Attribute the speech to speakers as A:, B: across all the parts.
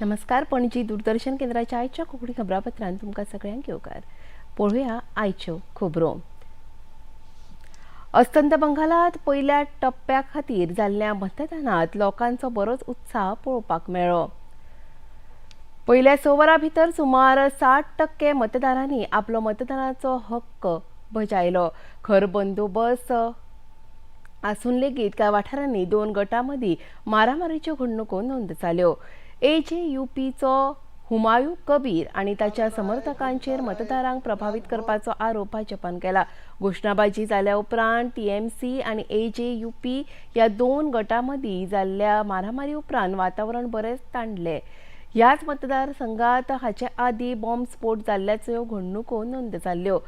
A: नमस्कार, पणजी दूरदर्शन केंद्राच्या आयच्या कोंकणी खबरापत्रांत तुमकां सगळ्यांक येवकार. पळोवया आयच्यो खबरो. अस्तंत बंगालात पयल्या टप्प्या खातीर जाल्ल्या मतदानात लोकांचो बरोच उत्साह पळोवपाक मेळ्ळो. पयल्या 6 वरां भितर सुमार 60% मतदारांनी आपलो मतदानाचो हक्क बजायलो. खर बंदोबस्त आसून लेगीत कांय वाठारांनी 2 गटां मदीं मारामारीच्यो घडणुको नोंद जाल्यो. एजेयूपीचो हुमायूं कबीर आनी ताच्या समर्थकांचेर मतदारांक प्रभावीत करपाचो आरोप भाजपान केला. घोशणाबाजी जाल्या उपरांत टीएमसी आनी एजेयूपी ह्या 2 गटां मदीं जाल्ल्या मारामारी उपरांत वातावरण बरेंच ताणलें. ह्याच मतदारसंघात हाचे आदीं बॉम्बस्फोट जाल्ल्याच्यो घडणुको नोंद जाल्ल्यो.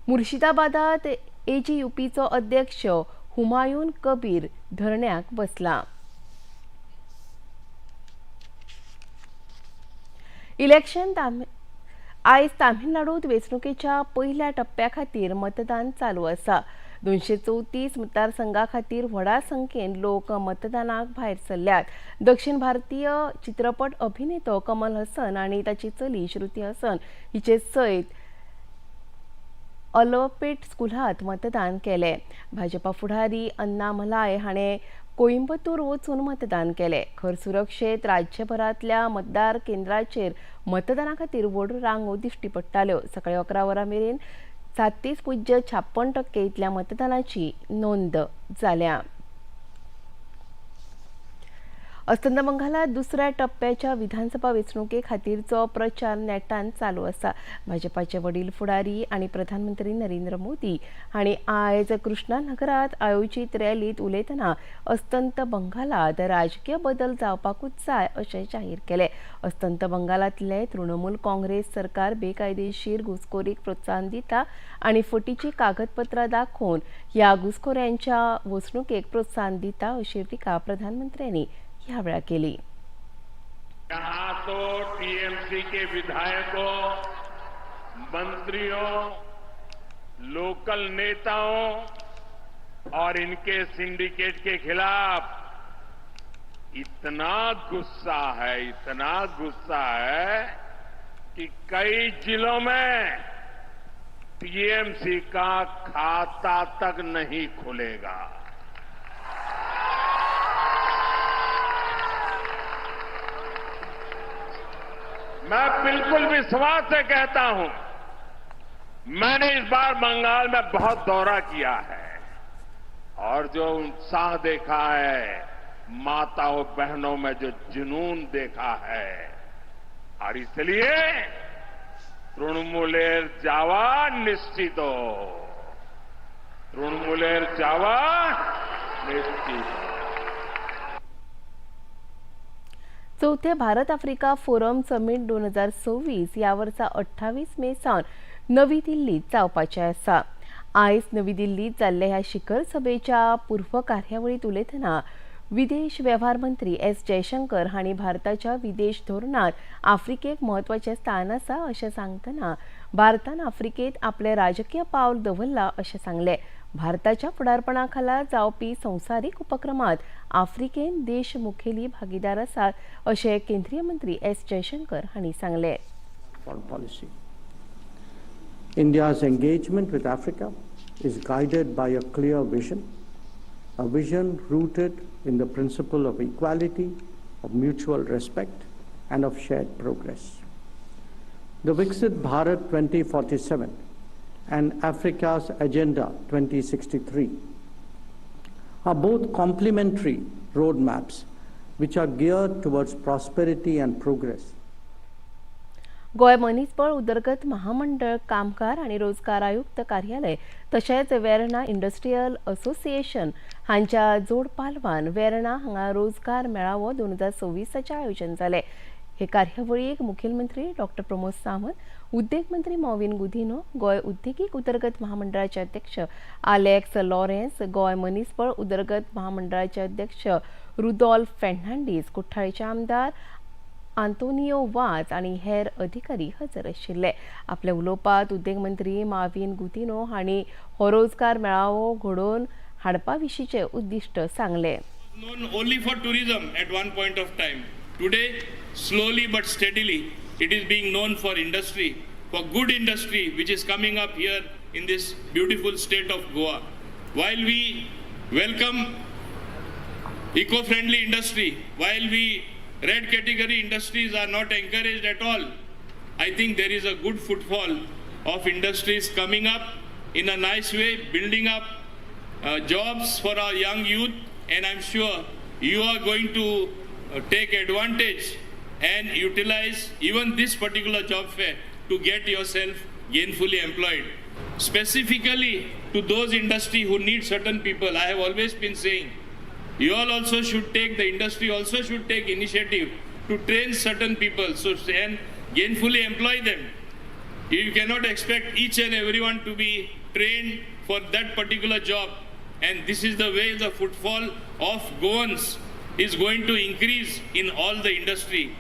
A: मुर्शिदाबादात एजेयूपीचो अध्यक्ष हुमायून कबीर धरण्याक बसला. इलेक्शन आयज तामिळनाडूत वेंचणुकेच्या पयल्या टप्प्या खातीर मतदान चालू आसा. 234 मतदारसंघा खातीर व्हडा संख्येन लोक मतदानाक भायर सरल्यात. दक्षिण भारतीय चित्रपट अभिनेतो कमल हसन आनी ताची चली श्रुती हसन हिचे सयत अलोपेट स्कुलांत मतदान केलें. भाजपा फुडारी अन्नामलाय हाणें कोइंबतूर वचून मतदान केलें. खर सुरक्षेत राज्यभरांतल्या मतदार केंद्राचेर मतदाना खातीर व्हड रांगो दिश्टी पडटाल्यो. सकाळीं 11 वरां मेरेन 37.56% इतल्या मतदानाची नोंद जाल्या. अस्तंत बंगालात दुसऱ्या टप्प्याच्या विधानसभा वेंचणुके खातीरचो प्रचार नेटान चालू आसा. भाजपाचे वडील फुडारी आनी प्रधानमंत्री नरेंद्र मोदी हांणी आयज कृष्णानगरात आयोजीत रॅलीत उलयतना अस्तंत बंगालात राजकीय बदल जावपाकूच जाय अशें जाहीर केलें. अस्तंत बंगालांतले तृणमूल काँग्रेस सरकार बेकायदेशीर घुसखोरीक प्रोत्साहन दिता आनी फटीची कागदपत्रां दाखोवन ह्या घुसखोऱ्यांच्या वसणुकेक प्रोत्साहन दिता अशी टिका प्रधानमंत्र्यांनी ह्या वेळार केली.
B: यहां तो टीएमसी के विधायकों, मंत्रियों, लोकल नेताओं और इनके सिंडिकेट के खिलाफ इतना गुस्सा है, इतना गुस्सा है कि कई जिलों में टीएमसी का खाता तक नहीं खुलेगा. मैं बिल्कुल विश्वास से कहता हूं, मैंने इस बार बंगाल में बहुत दौरा किया है और जो उत्साह देखा है, माताओं बहनों में जो जुनून देखा है, और इसलिए तृणमूलेर जावा निश्चित हो, तृणमूलेर जावा निश्चित हो.
A: चौथे भारत आफ्रिका फोरम समीट 2026 ह्या वर्सा 28 मे सावन नवी दिल्लीत जावपाचें आसा. आयज नवी दिल्लीत जाल्ल्या ह्या शिखर सभेच्या पूर्व कार्यावळींत उलयतना विदेश वेव्हार मंत्री एस जयशंकर हांणी भारताच्या विदेश धोरणांत आफ्रिकेक म्हत्वाचें स्थान आसा अशें सांगतना भारतान आफ्रिकेंत आपलें राजकीय पावल दवरलां अशें सांगलें. भारताच्या फुडारपणा खाला जावपी संवसारीक उपक्रमांत आफ्रिकेन देश मुखेली भागीदार आसात अशें केंद्रीय मंत्री एस जयशंकर हांणी सांगलें.
C: Foreign policy. India's engagement with Africa is guided by a clear vision, a vision rooted in the principle of equality, of mutual respect, and of shared progress. The Viksit Bharat 2047 and Africa's Agenda 2063 are both complementary roadmaps which are geared towards prosperity and progress.
A: Goa मनीसबळ उदरगत महामंडळ कामगार आनी रोजगार आयुक्त कार्यालय तशेंच Verna industrial association हांच्या जोड पालवान वेर्णा हांगा रोजगार मेळावो 2026 आयोजन जालें. हे कार्यावळीक मुखेलमंत्री डॉक्टर प्रमोद सावंत, उद्देग मंत्री मॉविन गुदिन्हो, गोंय उद्देगीक उदरगत महामंडळाचे अध्यक्ष आलेक्स लॉरेन्स, गोंय मनीसबळ उदरगत महामंडळाचे अध्यक्ष रुदोल्फ फेर्नांडीस, कुठ्ठाळेचे आमदार आंतोनियो वाज आनी हेर अधिकारी हजर आशिल्ले. आपल्या उलोवपांत उद्देग मंत्री माविन गुदिन्हो हांणी हो रोजगार मेळावो घडोवन हाडपा विशींचें उद्दिश्ट सांगलें.
D: Known only for tourism at one point of time. Today, slowly but steadily, it is being known for industry, for good industry which is coming up here in this beautiful state of Goa. While we welcome eco-friendly industry, while we red category industries are not encouraged at all, I think there is a good footfall of industries coming up in a nice way, building up jobs for our young youth, and I'm sure you are going to take advantage and utilize even this particular job fair to get yourself gainfully employed. Specifically to those industry who need certain people, I have always been saying, you all also should take, the industry also should take initiative to train certain people so and gainfully employ them. You cannot expect each and everyone to be trained for that particular job. And this is the way the footfall of Goans is going to increase in all the industry.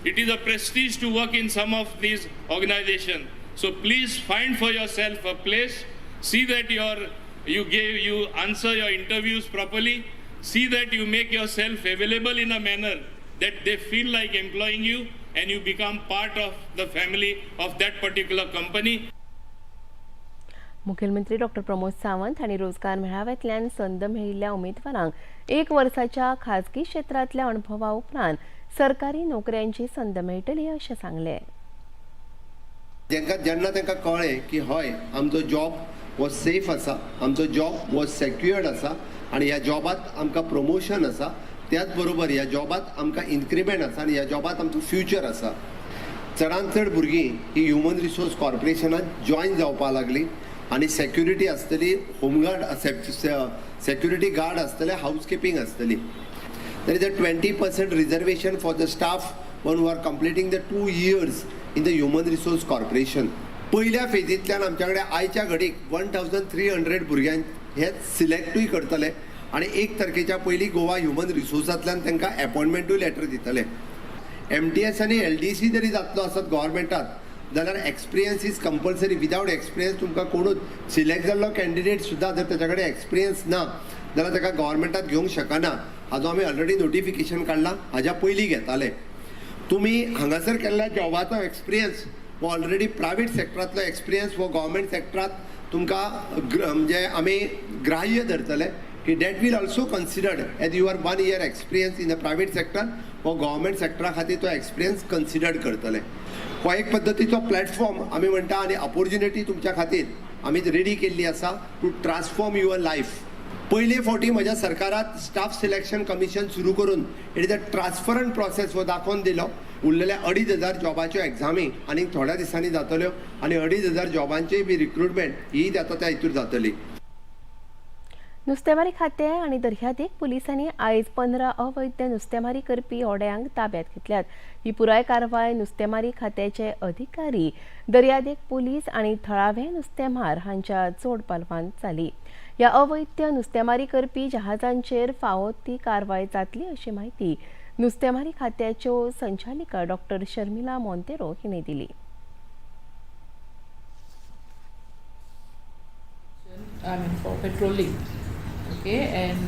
D: It is a prestige to work in some of these organizations. So please find for yourself a place. See that you answer your interviews properly. See that you make yourself available in a manner that they feel like employing you and you become part of the family of that particular company.
A: मुखेलमंत्री doctor Pramod Sawant हांणी रोजगार मेळाव्यांतल्यान संद मेळिल्ल्या उमेदवारांक एक वर्साच्या खाजगी क्षेत्रांतल्या अणभवा उपरांत सरकारी नोकऱ्यांची संद मेळटली अशें सांगलें.
E: जेन्ना तांकां कळ्ळें की हय आमचो जॉब हो सेफ आसा, आमचो जॉब हो सेक्युअर्ड आसा आनी ह्या जॉबात आमकां प्रमोशन आसा, त्याच बरोबर ह्या जॉबात आमकां इन्क्रिमेंट आसा आनी ह्या जॉबात आमचो फ्युचर आसा. चडांत चड भुरगीं ही ह्युमन रिसोर्स कॉर्पोरेशनात जॉयन जावपाक लागली आनी सेक्युरिटी आसतली, होमगार्ड सेक्युरिटी गार्ड आसतले, हावस किपिंग आसतली. There is a 20% reservation for the staff one who are completing the 2 years in the Human Resource Corporation. पयल्या फेजींतल्यान आमच्या कडेन आयच्या घडीक 1300 भुरग्यांक हे सिलेक्टूय करतले आनी 1 तारखेच्या पयलीं गोवा ह्युमन रिसोर्सांतल्यान तांकां एपॉयंटमेंटूय लेटर दितले. MTS आनी LDC जरी जातलो आसत गव्हर्मेंटात जाल्यार experience is compulsory. Without experience तुमकां कोणूच सिलेक्ट जाल्लो कॅन्डिडेट सुद्दां जर ताच्या कडेन एक्सपिरियन्स ना जाल्यार ताका गव्हर्मेंटात घेवंक शकना. हाजो आमी ऑलरेडी नोटिफिकेशन काडलां, हाज्या पयलीं घेताले. तुमी हांगासर केल्ल्या जॉबाचो एक्सपिरियन्स हो ऑलरेडी प्रायवेट सेक्टरांतलो एक्सपिरियन्स हो गव्हर्मेंट सेक्टरांत तुमकां म्हणजे आमी ग्राह्य धरतले की that will also considered as your 1 year experience in the private sector. हो गव्हर्मेंट सेक्टरा खातीर तो एक्सपिरियन्स कन्सिडर्ड करतले. हो एक पद्दतीचो प्लॅटफॉर्म आमी म्हणटा आनी ऑपोर्च्युनिटी तुमच्या खातीर आमी रेडी केल्ली आसा टू ट्रान्सफॉर्म your life. पयले फावटी म्हज्या सरकारात स्टाफ सिलेक्शन कमिशन सुरू करून it is a transparent process हो दाखोवन दिलो. उरलेल्या 2500 जॉबाच्यो एग्जामी आनी थोड्या दिसांनी जातल्यो आनी 2500 जॉबांची बी रिक्रुटमेंट ही जाता त्या हितूर जातली.
A: नुस्तेमारी खातें आनी दर्यादेग पुलिसांनी आयज 15 अवैध नुस्तेमारी करपी होड्यांक ताब्यात घेतल्यात. ही पुराय कारवाय नुस्तेमारी खात्याचे अधिकारी, दर्यादेग पुलीस आनी थळावे नुस्तेमार हांच्या जोड पालवान जाली. ह्या अवैध नुस्तेमारी करपी जहाजांचेर फावो ती कारवाय जातली अशी म्हायती नुस्तेमारी खात्याच्यो संचालिका डॉक्टर शर्मिला मोंतेरो हिणे दिली.
F: I mean for patrolling, okay, and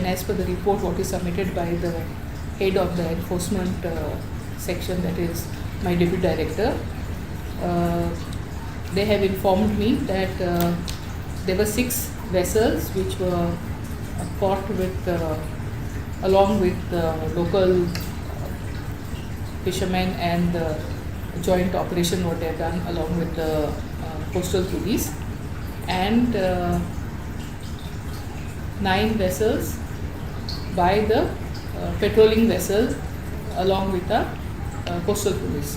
F: as per the report what is submitted by the head of the enforcement section, that is my deputy director, they have informed me that there were 6 vessels which were caught with along with the local fishermen and the joint operation what they have done along with the coastal police, and 9 vessels by the patrolling vessel along with the coastal police.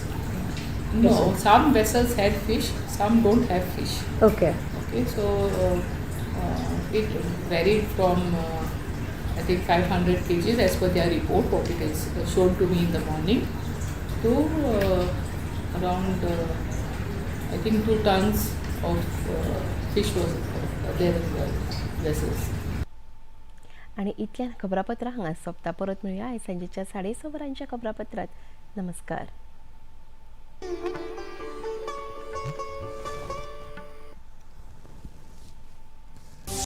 F: No, some vessels had fish, some don't have fish.
G: Okay.
F: Okay, so it varied from I think 500 kgs as per their report, what it is shown to me in the morning, to around I think 2 tons of fish was there in the vessels.
A: आणि इतल्यान खबरापत्रां हांगा सोंपता. परत मेळया आयज सांजेच्या 6:30 वरांच्या खबरापत्रांत. नमस्कार.